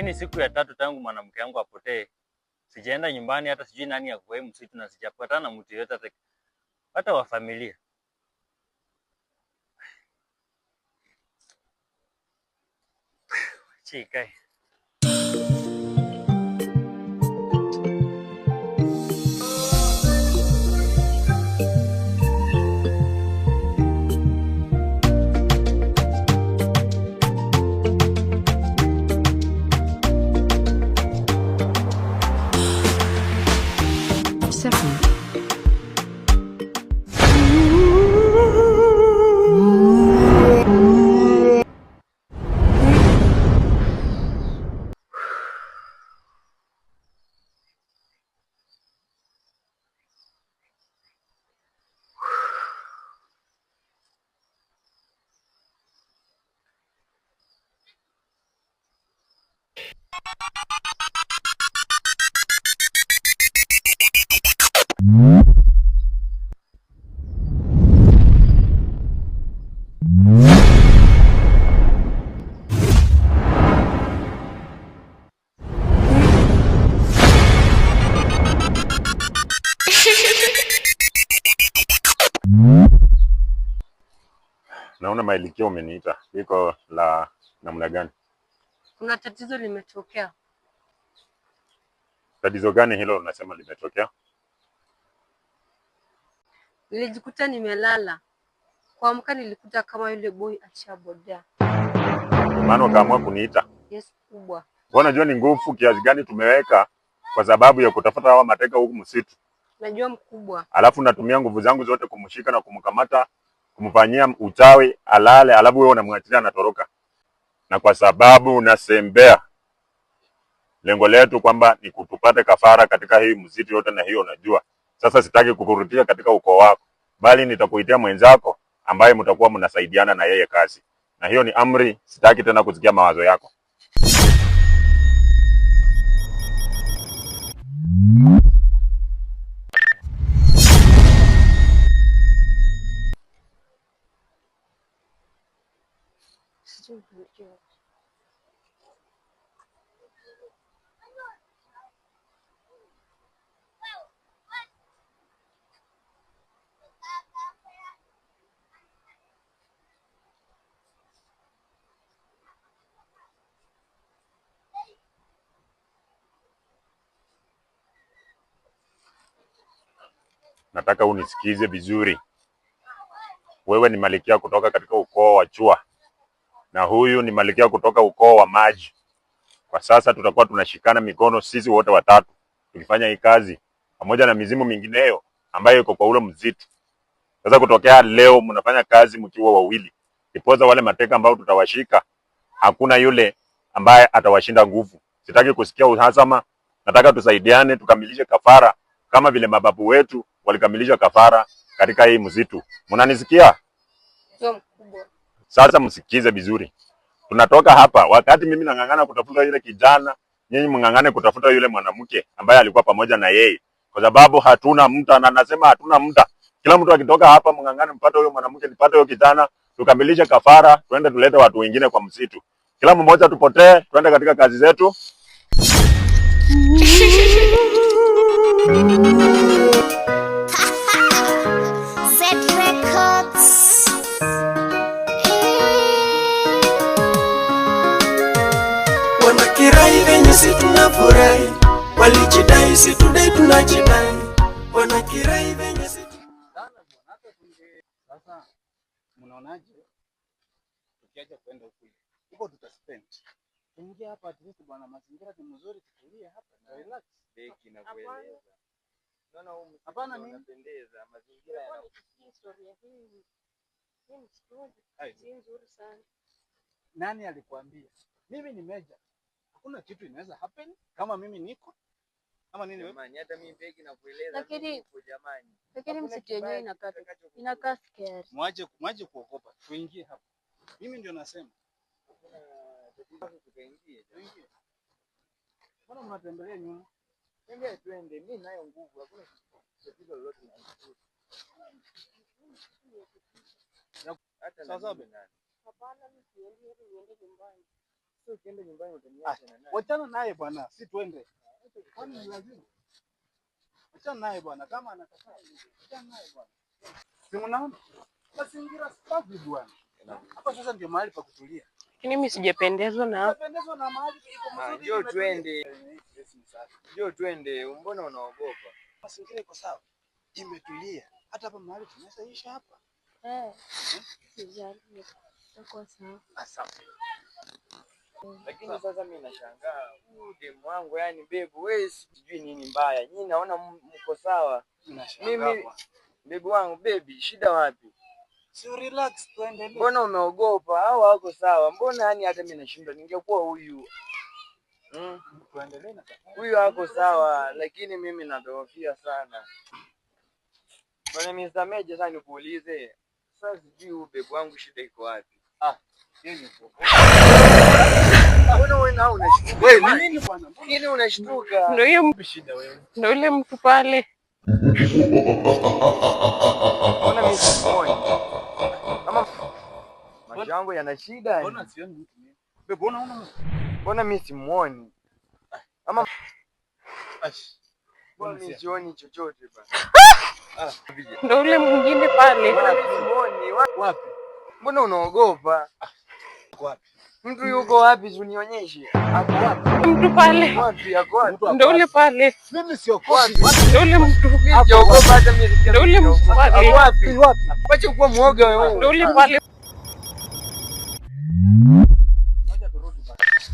Hii ni siku ya tatu tangu mwanamke wangu apotee. Sijaenda nyumbani, hata sijui nani ya kwa msitu na sijapatana na mtu yeyote hata wa familia. Chikai. Naona Malikia umeniita, liko la namna gani? Kuna tatizo limetokea. Tatizo gani hilo unasema limetokea? Nilijikuta nimelala, kuamka nilikuta kama yule boy ashaboda. Ndio maana ukaamua kuniita? Yes, kubwa. Wewe unajua ni nguvu kiasi gani tumeweka kwa sababu ya kutafuta hawa mateka huku msitu? Najua mkubwa. Alafu natumia nguvu zangu zote kumshika na kumkamata, kumfanyia uchawi alale, alafu wewe unamwachilia anatoroka. Na kwa sababu unasembea, lengo letu kwamba ni kutupate kafara katika hii msitu yote, na hiyo unajua. Sasa sitaki kukurudia katika ukoo wako, bali nitakuitia mwenzako ambaye mtakuwa mnasaidiana na yeye kazi, na hiyo ni amri. Sitaki tena kusikia mawazo yako. Nataka unisikize vizuri. Wewe ni malikia kutoka katika ukoo wa Chua na huyu ni malikia kutoka ukoo wa Maji. Kwa sasa tutakuwa tunashikana mikono sisi wote watatu tukifanya hii kazi pamoja na mizimu mingineyo ambayo iko kwa ule msitu. Sasa kutokea leo mnafanya kazi mkiwa wawili, ndiposa wale mateka ambao tutawashika hakuna yule ambaye atawashinda nguvu. Sitaki kusikia uhasama, nataka tusaidiane tukamilishe kafara kama vile mababu wetu walikamilisha kafara katika hii msitu. Mnanisikia? Sio mkubwa. Sasa msikize vizuri. Tunatoka hapa wakati mimi nang'ang'ana kutafuta yule kijana, nyinyi mng'ang'ane kutafuta yule mwanamke ambaye alikuwa pamoja na yeye, kwa sababu hatuna muda, na nasema hatuna muda. Kila mtu akitoka hapa mng'ang'ane mpate huyo mwanamke, nipate huyo kijana, tukamilishe kafara, tuende tulete watu wengine kwa msitu. Kila mmoja tupotee, tuende katika kazi zetu. Z Records. Wanakirai venye si tunafurahi, walijidai si today tunajidai. Wanakirai venye si Sasa mnaonaje tukiacha kwenda huko huko, tutaspend tuingie hapa at least bwana, mazingira ni mzuri, tutulie hapa na relax. Beki na kueleza. Naona huu msitu Hapana, mimi unapendeza, mazingira yana Historia hii hii msitu Hai. si nzuri sana. Nani alikuambia? Mimi ni meja, hakuna kitu inaweza happen kama mimi niko ama nini wewe? jamani, hata mimi beki na kueleza Lakini- mimi nipo jamani. Lakini Hakuna msitu yenyewe kibaya inakaa kitakachokukuta. inakaa scary. Mwache mwache kuogopa, tuingie hapa. Mimi ndio nasema Hakuna tatizo, tukaingie. tuingie. Mbona mnatembelea nyuma? Twende twende, mimi nayo nguvu, hakuna tatizo lolote na msitu. Hata na Sawa sawa. mimi nani. Hapana, mimi siendi, heri niende nyumbani. Sasa ukienda nyumbani utaniacha na nani? Wachana naye bwana, si twende. Kwani ni lazima? Wachana naye bwana, kama anakataa wachana naye bwana. Si unaona? Mazingira safi bwana. Hapa sasa ndio mahali pa kutulia. Lakini mimi sijapendezwa na hapa. Unapendezwa na mahali iko Ah, mzuri. njoo imetulia. twende. Yes, ni safi. Njoo twende, mbona unaogopa? Mazingira iko sawa. Imetulia. Hata hapa mahali tunaweza isha hapa. Eh. Sijali. Itakuwa sawa. Asante. Lakini sasa mimi nashangaa huyu demu wangu, yani bebu, wewe sijui nini mbaya. Nyinyi naona mko sawa. Nashangaa Mimi bwana. bebu wangu, bebi, shida wapi? Si relax tuendelee. Mbona umeogopa au wako sawa? Mbona yani hata mimi nashindwa, ningekuwa huyu Tuendelee na safari. huyu ako sawa, lakini mimi nadhoofia sana. Bwana Mr. Meja, sasa nikuulize sasa, sijui huyu bebu wangu shida iko wapi? Yeye ni mkubwa. Mbona wewe nao unashtuka? Wewe ni nini bwana? Mbona Nini unashtuka? Ndio hiyo, wapi shida wewe? ndio yule mtu pale. Mbona mimi simuoni? Kama macho yangu yana shida, Mbona sioni mtu mimi? Wewe mbona una mtu? mbona mimi simuoni? Ama Ash. mbona mimi sioni chochote bana? Ndio yule mwingine pale. Mbona mimi simuoni? Wapi? Mbona unaogopa? Wapi? Mtu yuko wapi? Si unionyeshe. Ako wapi? Mtu pale. Wapi? Ako wapi? Mtu ako Ndio yule wapi? pale. Mimi siokopi. Ndio yule mtu. Mimi sijaogopa hata mimi sikia. Ndio yule mtu pale. Ako wapi? Wapi? Wacha kuwa muoga wewe. Ndio yule pale. Ngoja turudi basi.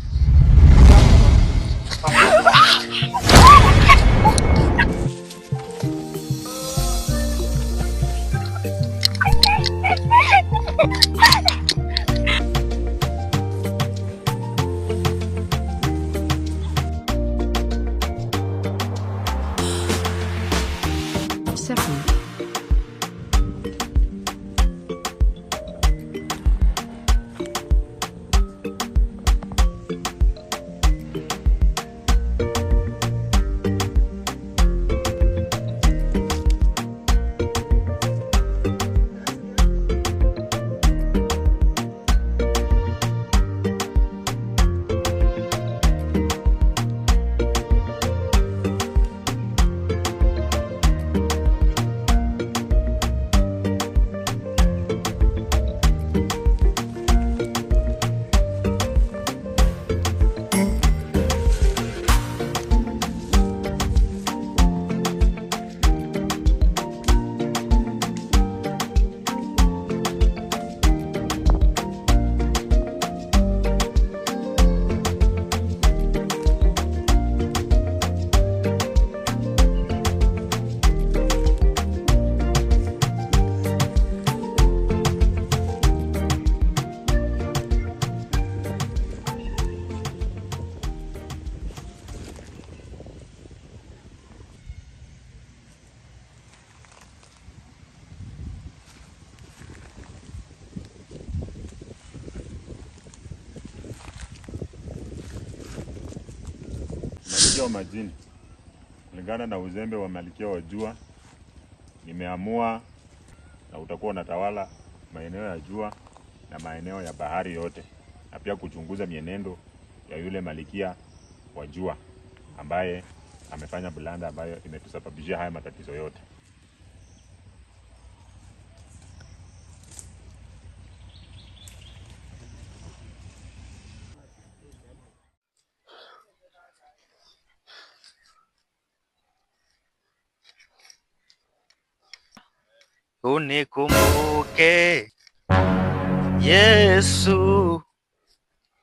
Seven. Malkia wa majini, kulingana na uzembe wa malkia wa jua, nimeamua na utakuwa unatawala maeneo ya jua na maeneo ya bahari yote, na pia kuchunguza mienendo ya yule malkia wa jua ambaye amefanya blanda ambayo imetusababishia haya matatizo yote. Unikumbuke Yesu,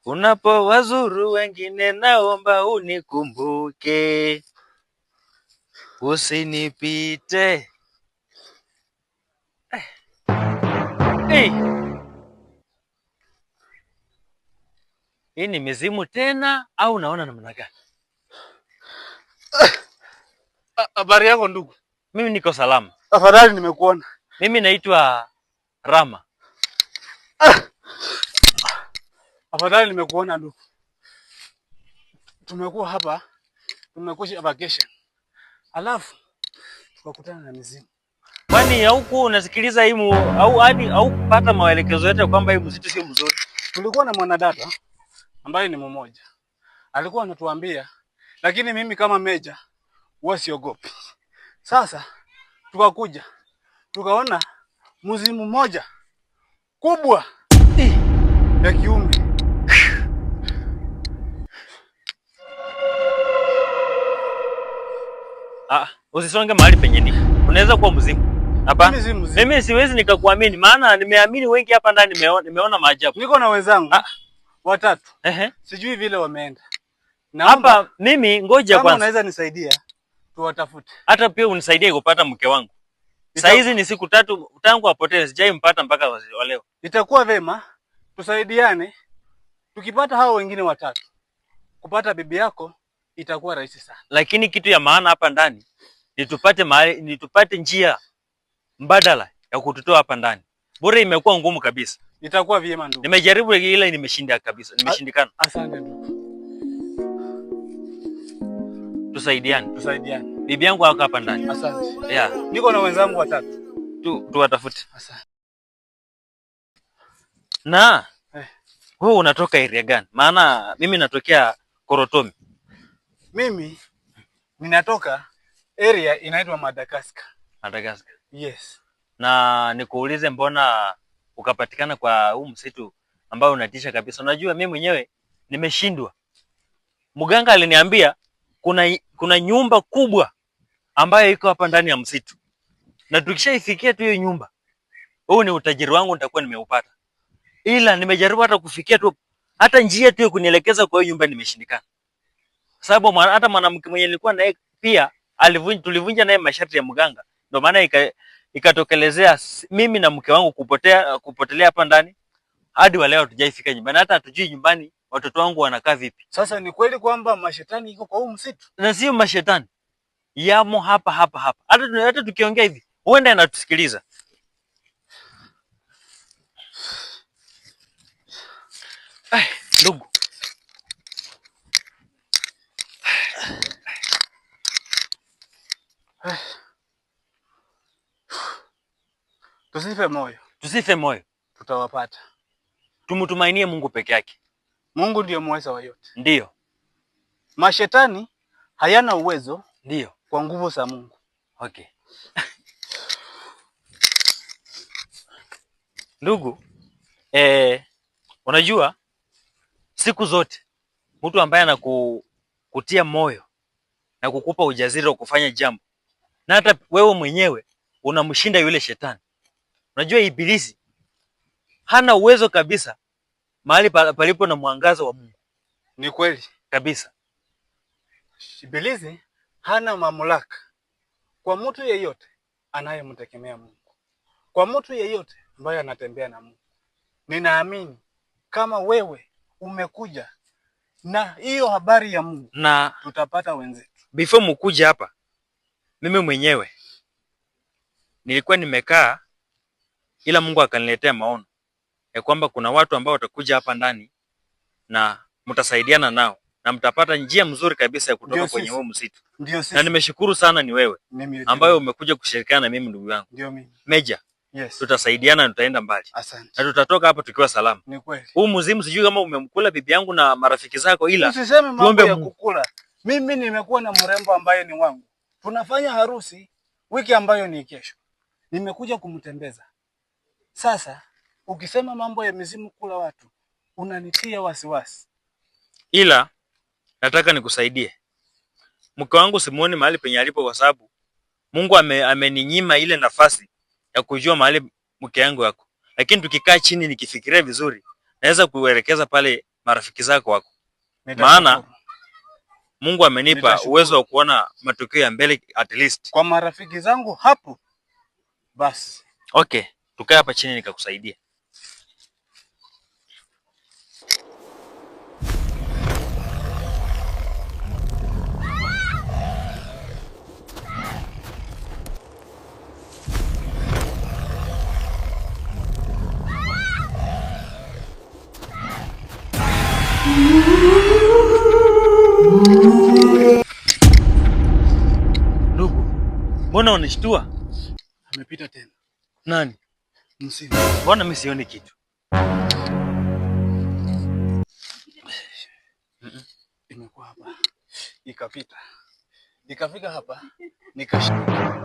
unapowazuru wengine, naomba unikumbuke, usinipite. Hey. Hii ni mizimu tena au unaona namna gani? Habari yako ndugu? Mimi niko salama. Afadhali nimekuona. Mimi naitwa Rama. Afadhali nimekuona ndugu. Tumekuwa hapa, tumekuja vacation. Alafu tukakutana na mizimu. Kwani huku unasikiliza hii au hadi au kupata maelekezo yote kwamba hii msitu sio mzuri? Tulikuwa na mwanadada ambaye ni mmoja alikuwa anatuambia, lakini mimi kama meja huwa siogopi. Sasa tukakuja tukaona mzimu mmoja kubwa ya kiume. Ah, usisonge mahali penye niko. Unaweza kuwa mzimu. Hapana. Mimi si mzimu. Mimi siwezi nikakuamini maana nimeamini wengi hapa ndani nimeona maajabu. Niko na wenzangu watatu. Ehe. Sijui vile wameenda. Naomba Hapa mimi ngoja kama kwanza. unaweza nisaidia tuwatafute. Hata pia unisaidie kupata mke wangu. Saa hizi ni siku 3 tangu apotee, sijaimpata mpaka wa leo. Itakuwa vema tusaidiane, tukipata hao wengine watatu, kupata bibi yako itakuwa rahisi sana. Lakini kitu ya maana hapa ndani ni tupate mahali, ni tupate njia mbadala ya kututoa hapa ndani. Bure imekuwa ngumu kabisa. Itakuwa vyema ndugu. Nimejaribu ile nimeshinda kabisa, nimeshindikana. Asante ndugu. Tusaidiane. Tusaidiane. Bibi yangu hako hapa ndani. Asante. Yeah. Niko na wenzangu watatu. Tuwatafute. Asante. Na wewe unatoka area gani? Maana mimi natokea Korotomi. Mimi ninatoka area inaitwa Madagascar. Madagascar. Yes. Na nikuulize, mbona ukapatikana kwa huu msitu ambao unatisha kabisa? Unajua mimi mwenyewe nimeshindwa. Mganga aliniambia kuna nyumba kubwa ambayo iko hapa ndani ya msitu, na tukishaifikia tu hiyo nyumba, huu ni utajiri wangu nitakuwa nimeupata. Ila nimejaribu hata kufikia tu hata njia tu ya kunielekeza kwa hiyo nyumba nimeshindikana, sababu hata mwanamke mwenye nilikuwa naye pia tulivunja naye masharti ya mganga, ndio maana ikatokelezea mimi na mke wangu kupotelea hapa ndani hadi wa leo hatujaifika nyumbani, hata hatujui nyumbani watoto wangu wanakaa vipi. Sasa ni kweli kwamba mashetani iko kwa huu msitu? Na sio mashetani, yamo hapa hapa hapa. Hata tukiongea hivi huenda yanatusikiliza. Ai, ndugu. Tusife moyo. Tusife moyo. Tutawapata. Tumtumainie Mungu peke yake. Mungu ndiyo muweza wa yote. Ndiyo. Mashetani hayana uwezo. Ndiyo. Kwa nguvu za Mungu. Okay. Ndugu, unajua siku zote mtu ambaye anakutia moyo na kukupa ujasiri wa kufanya jambo, na hata wewe mwenyewe unamshinda yule shetani. Unajua ibilisi hana uwezo kabisa mahali palipo na mwangaza wa Mungu. Ni kweli kabisa. Ibilisi hana mamlaka kwa mtu yeyote anayemtegemea Mungu, kwa mtu yeyote ambaye anatembea na Mungu. Ninaamini kama wewe umekuja na hiyo habari ya Mungu, na tutapata wenzetu. Before mkuja hapa, mimi mwenyewe nilikuwa nimekaa, ila Mungu akaniletea maono ya kwamba kuna watu ambao watakuja hapa ndani na mtasaidiana nao na mtapata njia mzuri kabisa ya kutoka Ndio kwenye sisi. huo msitu. Ndio sisi. Na nimeshukuru sana ni wewe Mimi ambayo umekuja kushirikiana na mimi ndugu yangu. Ndio mimi. Meja. Yes. Tutasaidiana na tutaenda mbali. Asante. Na tutatoka hapa tukiwa salama. Ni kweli. Huu mzimu sijui kama umemkula bibi yangu na marafiki zako, ila usiseme mambo tuombe ya Mungu. kukula. Mimi nimekuwa na mrembo ambaye ni wangu. Tunafanya harusi wiki ambayo ni kesho. Nimekuja kumtembeza. Sasa ukisema mambo ya mizimu kula watu unanitia wasiwasi. Ila nataka nikusaidie. Mke wangu simuoni mahali penye alipo kwa sababu Mungu ameninyima ile nafasi ya kujua mahali mke yangu yako. Lakini tukikaa chini nikifikiria vizuri, naweza kuelekeza pale marafiki zako wako. Maana Mungu amenipa Nitashukuru. uwezo wa kuona matukio ya mbele at least. Kwa marafiki zangu hapo basi. Okay, tukae hapa chini nikakusaidia. Ndugu, mbona unishtua? Amepita tena. Nani? Msimu. Mbona mimi sioni kitu? Imekuwa hapa ikapita ikafika hapa nikashtuka.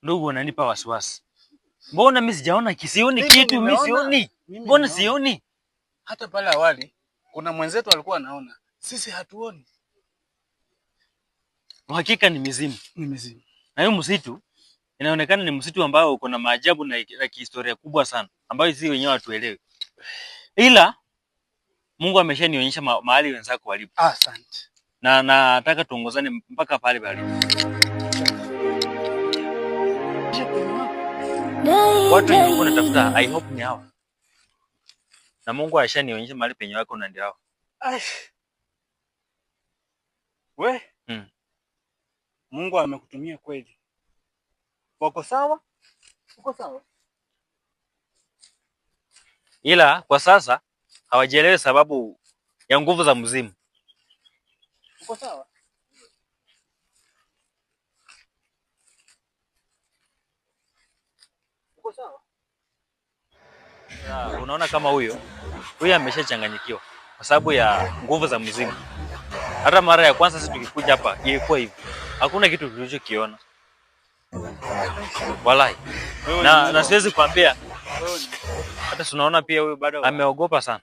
Ndugu, unanipa wasiwasi. Mbona mimi sijaona kisioni Mimi kitu, mimi nimeona. sioni. Mimi Mbona nimeona. sioni? Hata pale awali kuna mwenzetu alikuwa anaona, sisi hatuoni. Hakika ni mizimu. Ni mizimu. Na hiyo msitu inaonekana ni msitu ambao uko na maajabu na kihistoria kubwa sana ambayo sisi wenyewe hatuelewi. Ila Mungu ameshanionyesha mahali wenzako walipo. Asante. Na nataka tuongozane mpaka pale palipo. Watu wenye uko natafuta, I hope ni hawa. Na Mungu ashanionyesha mahali penye wako na ndio hao. Ai. We. Mungu amekutumia kweli. Wako sawa? Uko sawa? Ila kwa sasa hawajielewi sababu ya nguvu za mzimu. Uko sawa? Uko sawa? Ya, unaona kama huyo ameshachanganyikiwa kwa sababu ya nguvu za mzimu. Hata mara ya kwanza sisi tukikuja hapa ilikuwa hivyo, hakuna kitu tulichokiona walai, na siwezi kuambia hata tunaona pia huyu bado ameogopa sana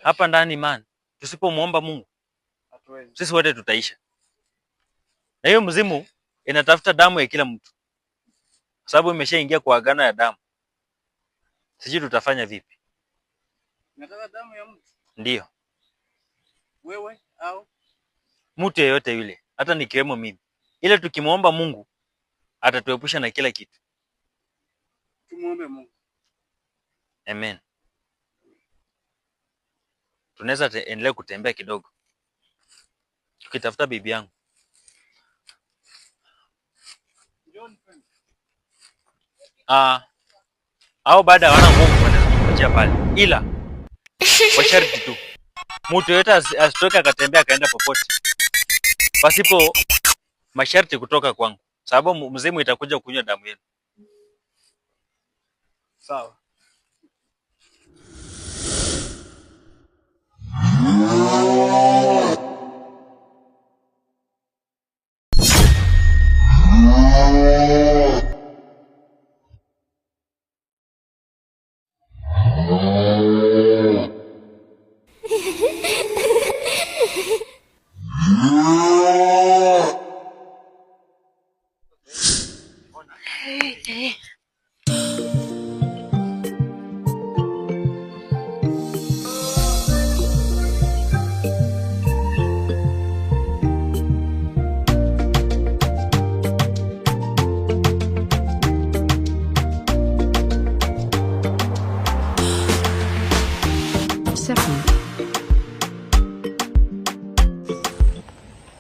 hapa ndani man. Tusipomuomba Mungu Hatuwezi. sisi wote tutaisha, na hiyo mzimu inatafuta damu ya kila mtu, kwa sababu imeshaingia kwa agano ya damu. Sijui tutafanya vipi. Nataka damu ya mtu. Ndiyo, Wewe au mtu yeyote yule, hata nikiwemo mimi, ila tukimwomba Mungu atatuepusha na kila kitu. tumuombe Mungu. Amen. Tunaweza endelea kutembea kidogo tukitafuta bibi yangu. John friend. Au baada hawana nguvu wanaweza kukuachia pale, ila kwa sharti tu mtu yeyote asitoke akatembea akaenda popote pasipo masharti kutoka kwangu, sababu mzimu itakuja kunywa damu yenu. Sawa.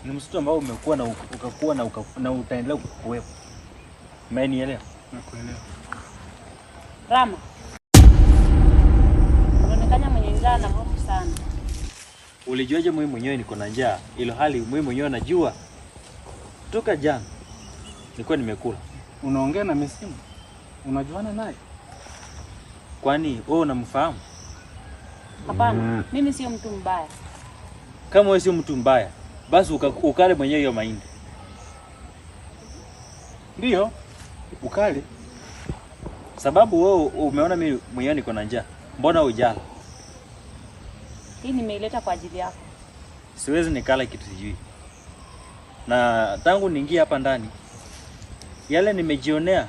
Ni msitu ambao umekuwa na ukakuwa na utaendelea kuwepo. Umenielewa? Nakuelewa. Rama, unaonekana mwenye njaa na hofu sana. Ulijuaje mimi mwenyewe niko na njaa, ilo hali mimi mwenyewe najua toka jana nilikuwa nimekula. Unaongea na misimu? Unajuana naye? Kwani wewe unamfahamu? Hapana, mimi sio mtu mbaya. Kama wewe sio mtu mbaya, basi ukale mwenyewe hiyo mahindi. Ndio, ukale. Sababu wewe umeona mimi mwenyewe niko na njaa, mbona hujala? Hii nimeileta kwa ajili yako. Siwezi nikala kitu sijui. Na tangu niingie hapa ndani, yale nimejionea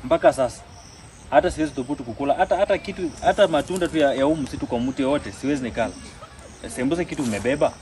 mpaka sasa, hata siwezi thubutu kukula hata kitu, hata matunda tu ya huu msitu kwa mtu yote siwezi nikala. Sembuse kitu umebeba.